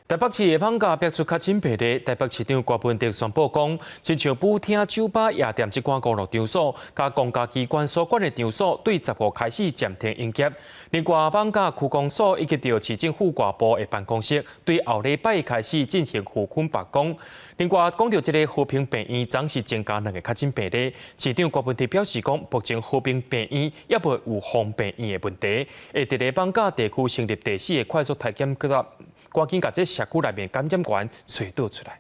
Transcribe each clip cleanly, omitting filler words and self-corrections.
台北市的艋舺爆出確診病例，台北市長柯文哲宣布講，親像舞廳、酒吧、夜店這款娛樂場所，佮公家機關所管的場所，對15開始暫停營業。另外，艋舺區公所以及著市政府外部的辦公室，對後禮拜開始進行賦權罷工。另外，講著這个和平病院，昨是增加兩个確診病例，市長柯文哲表示講，目前和平病院猶未有封病院的問題，會佇咧艋舺地區成立第四个快速體檢站。趕緊共這社區內面感染源揣倒出來。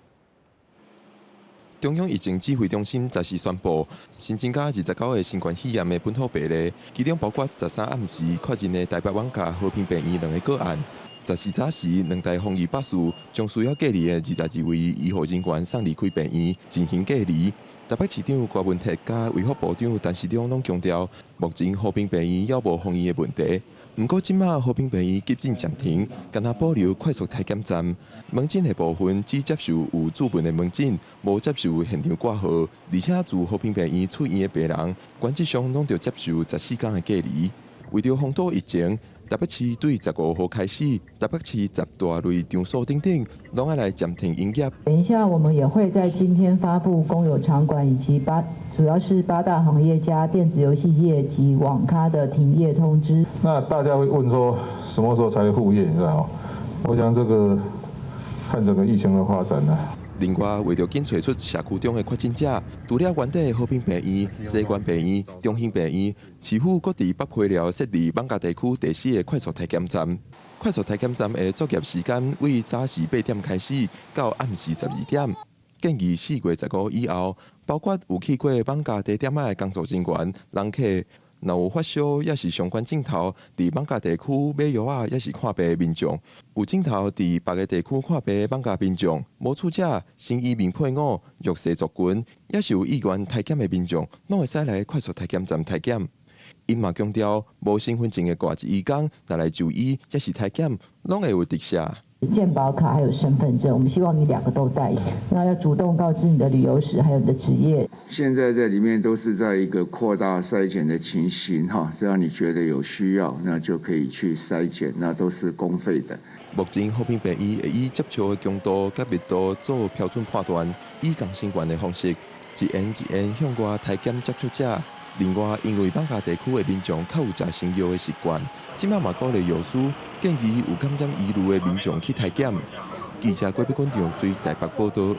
中央疫情指揮中心十四宣布，新增加29个新冠肺炎的本土病例，其中包括13暗時確認的台北艋舺和平病院兩个個案。14早時，兩台防疫巴士將需要隔離的22位醫護人員送離開病院進行隔離。台北市長柯文哲佮衛福部長陳時中攏強調，目前和平病院猶無封院的問題。毋過，這馬和平病院急診暫停，干焦保留快速體檢站。門診的部分只接受有主問的門診，無接受現場掛號。而且，自和平病院出院的病人，原則上攏著接受14天的隔離。為著防堵疫情，台北市對15號開始，台北市十大類場所等等，攏愛來暫停營業。等一下，我們也會在今天發布公有場館以及八，主要是八大行業加電子遊戲業及網咖的停業通知。那大家會問說，什麼時候才會復業？你知道嗎？我想這個看整個疫情的發展呢。另外，為著緊揣出社區中的確診者，除了原底的和平病院、西關病院、中興病院，市府閣佇北溪寮設立艋舺地區第四个快速體檢站。快速體檢站的作業時間為早時8點開始，到暗時12點。建議4月15以後，包括有去過艋舺地點仔的工作人員、人客，若有發燒，抑是相關症頭，佇艋舺地區買藥仔，抑是看病的民眾，有症頭佇別个地區看病的艋舺民眾，無厝者、新移民配偶、弱勢族群，抑是有意願體檢的民眾，攏會使來快速體檢站體檢。𪜶嘛強調，無身份證的外籍移工，若來就醫抑是體檢，攏會有特赦。健保卡還有身份證，我們希望你兩個都帶。那要主動告知你的旅遊史，還有你的職業。現在這裡面都是在一個擴大篩檢的情形，哈，只要你覺得有需要，那就可以去篩檢，那都是公費的。目前和平病院會以接觸的強度佮密度做標準判斷，以共成員的方式，一緣一緣向外篩檢接觸者。另外，因為艋舺地區的民眾較有食西藥的習慣，這馬嘛鼓勵藥師建議有感染疑慮的民眾去體檢。記者郭碧君長隨台北報道。